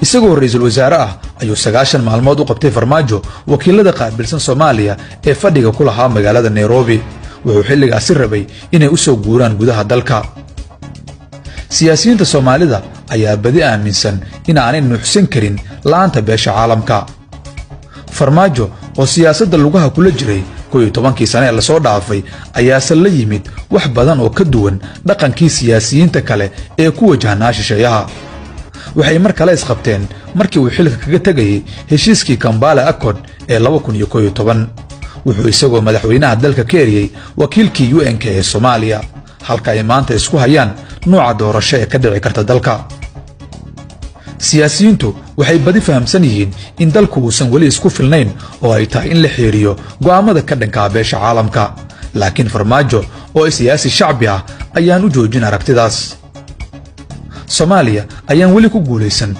Isagoo ra'iisul wasaare ah ayuu 90 maalmood u qabtay Farmaajo wakiilada qaabilsan Soomaaliya ee fadhiga ku lahaa magaalada Nairobi. Wuxuu xilligaasi rabay inay u soo guuraan gudaha dalka. Siyaasiyiinta Soomaalida ayaa badi aaminsan in aanay nuuxsan karin la'aanta beesha caalamka. Farmaajo oo siyaasadda lugaha kula jiray 11kii sane ee lasoo dhaafay ayaase la yimid wax badan oo ka duwan dhaqankii siyaasiyiinta kale ee ku wajahnaa shisheeyaha. Waxay mar kale isqabteen markii uu xilka kaga tegayay heshiiskii Kampala Accord ee 2011. Wuxuu isagoo madaxweynaha dalka ka eriyey wakiilkii UN-ka ee Soomaaliya, halka ay maanta isku hayaan nooca doorasho ee ka dhici karta dalka. Siyaasiyiintu waxay badi fahamsan yihiin in dalku uusan weli isku filnayn oo ay tahay in la xeeriyo go'aamada ka dhankaa beesha caalamka, laakiin Farmaajo oo siyaasi shacbi ah ayaan u joojin aragtidaas. Soomaaliya ayaan weli ku guulaysan.